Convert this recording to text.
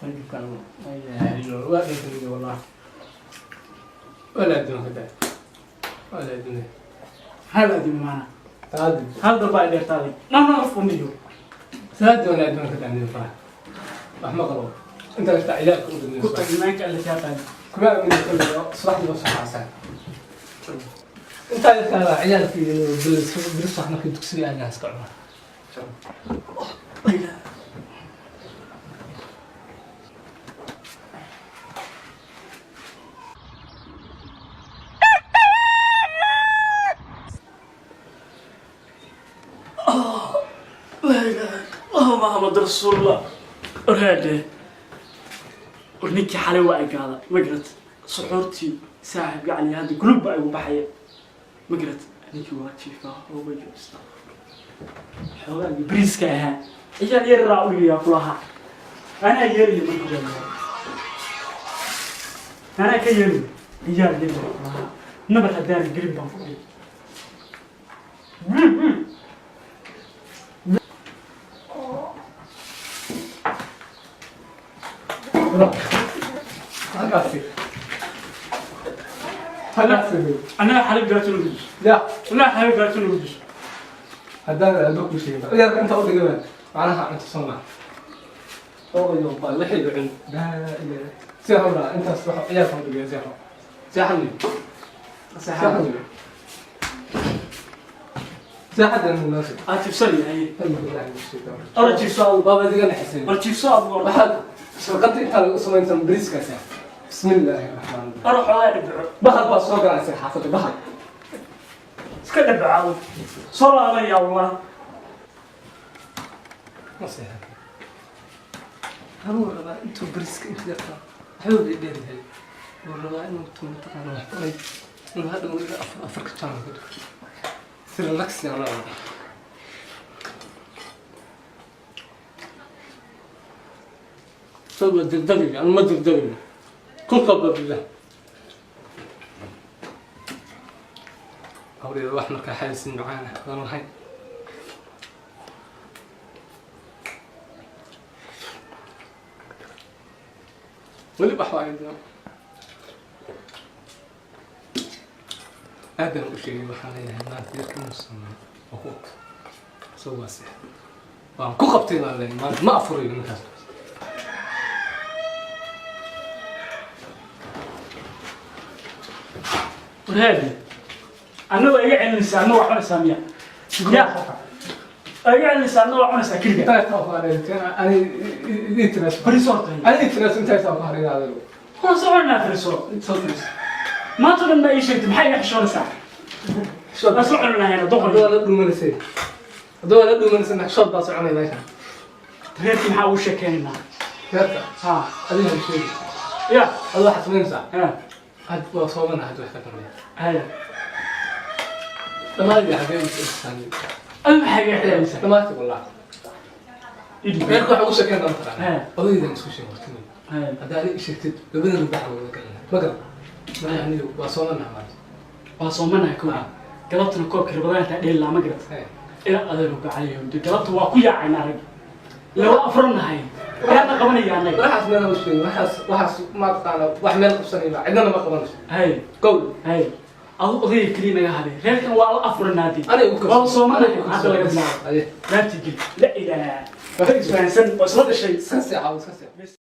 Hilibkan la ilaaha illa waa dhintay wallah. Waa la adduunka daa. Waa la adduunka. Hal adduun maana. Salaadii. Hal dalba ay dheertaaday nana afuniyo. Salaadii waa la adduunka daa nin fara. Wax ma qabo. Inta kasta ciyaarka u dhintay. Ku tag iimaanka alle kaa qaadi. Kuma aamini kulliga subaxdii waa soo. Intaa yarkaa ciyaalkii bil subax markii dugsiga aadnaa iska cunaa. Laa ilaaha illallah Muhammad rasuulullah. Oraade, war ninkii xalay waa agaada, ma garat? Suxuurtii saaxiib gacali hadda gulub baa igu baxaya, ma garat? Ninkii waa jiifaa hoobayo xoogaagii bariiska ahaa ciyaal yararaa u dhigayaa kulahaa. Anaa yeelaya marka hore, anaa ka yeelaya ciyaal yaryar kulahaa. Nabar haddaan gelin baan ku dhigay. Halkaasi. Halkaasi. Annaga xalay gaajo nagu disho. Ya. Annaga xalay gaajo nagu disho. Haddaan aado ku sheegay. Ciyaalka inta u dhigay macnaha cunto soo maaha. Oo iyo baa wixii cun. Laa ilaaha. Si hawla intaas wax ciyaalka u dhigay si hawl. Seexan. Seexan. Seexan munaasib. Aad jibsan yahay. Ora Ora jibso adigu. Baaba idiga naxisay. War jibso adigu. Waxaad shaqada intaa lagu samaynsan bariiskaas. Bismillaahi raxmaani raxiim. Ora xoogaa dhibco. Bahal baa soo galaysa xaafadda bahal. Iska dhibco adigu. Soo laabanaya wallah. Ma seexan. Anuu rabaa intuu bariiska inta yartaa waxba bay dheeryahay. Wuu rabaa inuu tuu mataqaana wax cunay. Inuu hadhow iga afar afar ka jaan ku dhigto. Si relax aan la cuno. Isagu waa degdegaya, anu ma degdegayo. Ku qaba billah. Hawliyada wax markaa xayaysiin macaan ah aan lahayn. Weli wax waa idin aad baan u sheegay. Waxaan leeyahay maanta yarka inuu sameeyo waa ku isagu waa seex waan ku qabtay baan leeyahay maanta ma afurayo ninkaas. Warhaadi, anna waa iga celinaysaa, anna waa cunaysaa miya? Ya waa iga celinaysaa, anna waa cunaysaa keliga. Intaa taa ku hareerteen ani idin tiras. Fariiso horta. Ani idin tiras intaa taa ku hareer adigu. Waan soo cunaa fariiso. Soo tiras. Maanta o dhan baa ii sheegtay, maxay iga xishoonaysaa? Waan soo cuni lahayna doqon. Haddii waa la dhuumanaysay, haddii waa la dhuumanaysay, shood baa soconay meeshan. Reerkii maxaa ugu sheekeynaynaa? Reerka? Ha. Adiga ha sheegi. Ya. Adiga waxaad samaynaysaa Ha. had waa soomana had wax ka dambeeya. Haya. Dhammaadii xagee u saamay? Adiga maxaa iga xidhanaysaa? Dhammaadii wallah. Idib. Reerka waxa ugu sheekeyn doona taqaana. He. Odaydan isku sheeg hortimi. Haya. Haddaa adiga sheegtid labadana baxa wada galana ma garan maya anigu waa soomanaha maanta. Waa soomanaha kow. Galabtana koobka rabadaantaa dheeli laa, ma garat? He. Ila adeero gacaliyo galabta waa ku yaacayna arag laba afranahay yaana qabanaya annaga. Waxaas meel u sheegin, waxaas ma taqaana wax meel qabsanayba cidnana ma qabanayso. Hay. Gow. Hay, adu odayga keliya naga haday, reerkan waa la afranaadii. Aniga ugu waa soomanahay hadda laga bilaabo. Aye. Laabtii geli la ilaa isfahansan oo isla dhashay. Iska seexo, iska seexo.